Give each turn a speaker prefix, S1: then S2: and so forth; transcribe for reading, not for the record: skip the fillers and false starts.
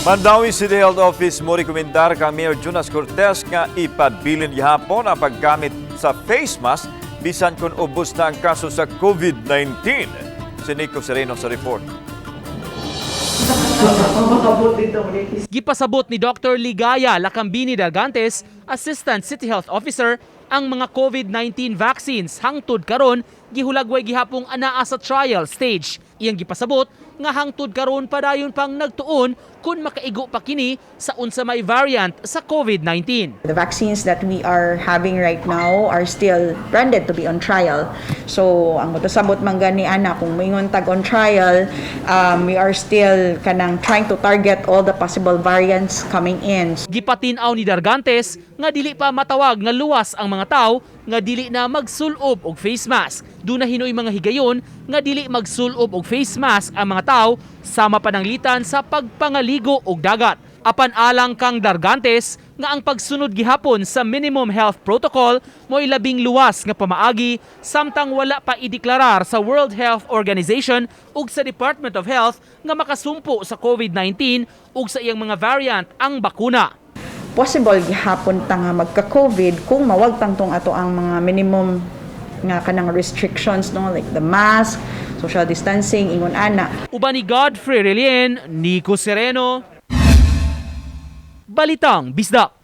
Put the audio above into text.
S1: Mandaue City Health Office mo rekomendar kang Mayor Jonas Cortes nga ipabilin gihapon ang paggamit sa face mask bisan kung ubos na ang kaso sa COVID-19. Si Nico Sereno sa report.
S2: Gipasabot ni Dr. Ligaya Lacambini Dargantes, Assistant City Health Officer, ang mga COVID-19 vaccines hangtod karon gihulagway gihapong anaa sa trial stage. Iyang gipasabot nga hangtod karon padayon pang nagtuon kung makaigo pa kini sa unsa may variant sa COVID-19.
S3: The vaccines that we are having right now are still branded to be on trial. So, ang mutasabot man gani ana kung moingon tag on trial, we are still kanang trying to target all the possible variants coming in.
S2: Gipatin-aw ni Dargantes nga dili pa matawag nga luwas ang mga tao nga dili na magsulob og face mask. Duna hinoy mga higayon nga dili magsulob og face mask ang mga tao sama pananglitan sa pagpangaligo og dagat. Apan alang kang Dargantes nga ang pagsunod gihapon sa minimum health protocol mo'y labing luwas nga pamaagi samtang wala pa ideklarar sa World Health Organization ug sa Department of Health nga makasumpo sa COVID-19 ug sa iyang mga variant ang bakuna.
S3: Possible gihapon ta nga magka-COVID kung mawagtang tong ato ang mga minimum nga kanang restrictions, no, like the mask, social distancing, ingon ana.
S2: Uban ni Godfrey Relien, Nico Sereno, Balitang Bisdak.